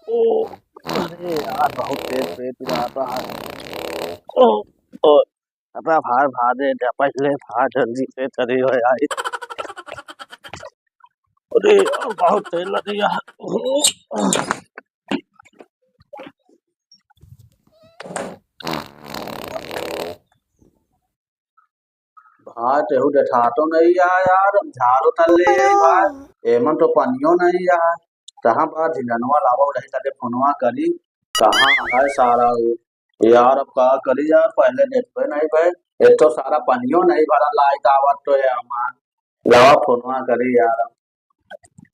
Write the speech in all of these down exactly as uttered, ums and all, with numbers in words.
ओ, अरे यार, बहुत तेज पेट पिरात है। ओ, ओ, अब यार, भार, भार दे दे, पहले भार जल्दी से चली हो यार। अरे यार, बहुत तेज लगी यार। भाई, केहू देखातो नहीं है यार, हम झाड़ू तले आई भाई, एमन तो पनियो नहीं है। कहाँ बा झिंगनवा, लावा उड़ही तले फोनवा करी, कहाँ है सारा उ? यार, अब का करी यार, पहले देखबे नहीं भे, एक तो सारा पनियो नहीं भरा, लाइट आवत तो है हमार, लावा फोनवा करी यार।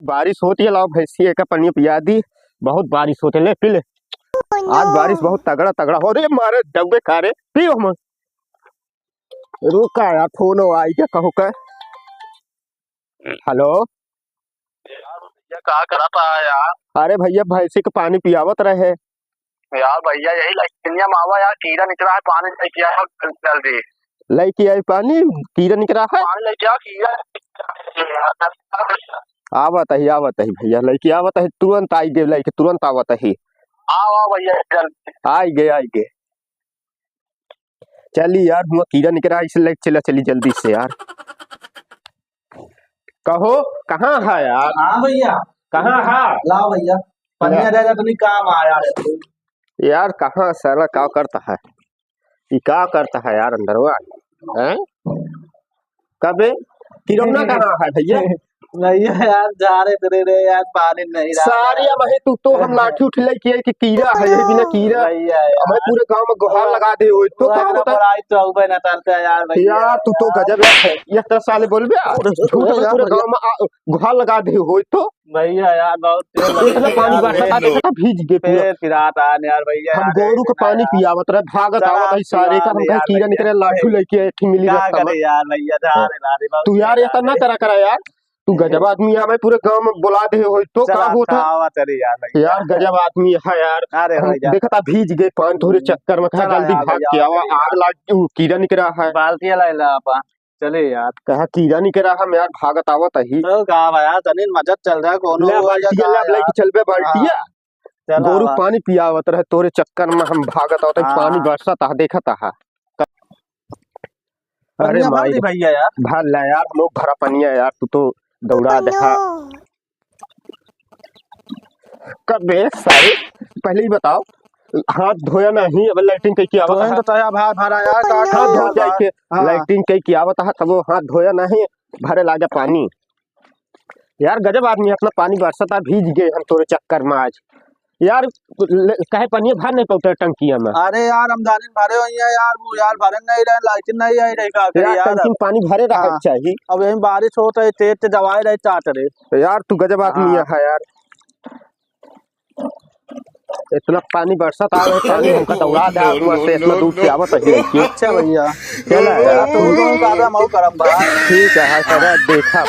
बारिश होती है, लाओ भैंसी का पनिया पिया दी, बहुत बारिश होती है, ले पी ले। आज बारिश बहुत तगड़ा तगड़ा हो रे, मारे डब्बे का रे, पी हम। रुका यार, फोन आई के कहू के। हेलो। यार भैया, का करत है यार? अरे भैया, भैंसी के पानी पियावत रहे। यार भैया, यही लैट्रिनिया में आवा यार, कीड़ा निकला है, पानी लेके आवा जल्दी। लेके आई पानी, कीड़ा निकला है। पानी लेके आ, कीड़ा। आवत ही, आवत ही भैया, लेके आवत ही, तुरंत आई गए, लेके तुरंत आवत ही। आओ, आओ भैया, जल्दी। आई गए, आई गए। चली यार, हुआ कीड़ा निकला, इसे लेके चला, चली जल्दी से यार। कहो, कहाँ है यार? हाँ भैया। कहाँ है? लाओ भैया, पनिया ला। दे दे, तनी काम आया है। यार, कहाँ साला का करता है? ये का करता है यार अंदरवा? हैं? कबे? किरौना कहाँ है भैया? भैया यार, जा रहे तेरे रे यार, पानी नहीं रहा। सारे अब है तू तो हम लाठी उठी लेके आई कि कीड़ा है, यही बिना कीड़ा। भैया यार। हमें पूरे गांव में गुहार लगा दे होई तो वो का इतना होता? बड़ा आई तो उबे ना तरते यार भैया। यार, तू तो गजब है। ये तरह साले बोलबे यार। अरे, झूठ अरे, में यार, पूरे भैया। गांव में आ, गुहार लगा दे होई तो। भैया यार, बहुत तेज लग रहा है पानी यार, बरसत है, देखा, भीज गए पूरा। पेट पिरात है यार भैया, हम यार, गोरू को पानी पियावत रहे, भागत आवत है सारे का, हम कहे कीड़ा निकले, लाठी लेके एक ठे मिली का रास्ता में। करे यार भैया, जा रे, जा रे, बहुत तू यार, ऐसा ना करा करा यार, तू गजब आदमी है, हमें पूरे गांव में बुला दे होई तो का होता? आवत रे यार भैया। यार, गजब आदमी है यार। अरे हम भैया। देखता भीज गए पानी तोरे चक्कर में, कहा चला जल्दी यार भाग भैया, के आवा, चला। आग लाग, कीड़ा निकला है। बाल्टी ला ला आपा। चले यार। कहा कीड़ा निकला हम यार, भागत आवत ही। तो का बा यार, तनी मदद चल रहा, कोनो ले हुआ या बाल्टिया का ले, अब लेके यार? चलबे बाल्टिया। हाँ। चला गोरू बा। पानी पियावत रहे, तोरे चक्कर में हम भागत आवत ही, हाँ। पानी बरसत आ, देखत आ। अरे पनिया भर माई दी रे। भैया यार। भर ला यार, हम लोग भरा पनिया यार, तू तो दौड़ा दे। हाँ। कबे सारे, पहले ही बताओ, हाथ धोया नहीं, अब लैट्रिन कह के आवत है। तो तया भाई भरा यार, का हाथ धो जाए के, हाँ। लैट्रिन कह के आवत है, तब वो हाथ धोया नहीं, भरे लागे पानी। यार गजब आदमी, इतना पानी बरसत है, भीज गए हम तोरे चक्कर में आज। यार, ले, काहे पनिया भर नहीं पावत टंकिया में? अरे यार, हम जाने भरे हुई है यार, वो यार भरे नहीं रहे, लाइट नहीं आई रही, का करे यार, यार टंकी में अब। पानी भरे रहे हाँ। चाहिए। अब यही बारिश होत है, तेज तेज हवाएं रहे, चाट रहे। तो यार, तू गजब आदमी हाँ। है यार। इतना पानी बरसत आ रहा है, पानी हमका दौड़ा दे, हुआ से इतना दूर से आवत है कि अच्छा भैया। चला यार, तू तो ज्यादा मऊ करम बा। ठीक है, हाँ, चला देखा।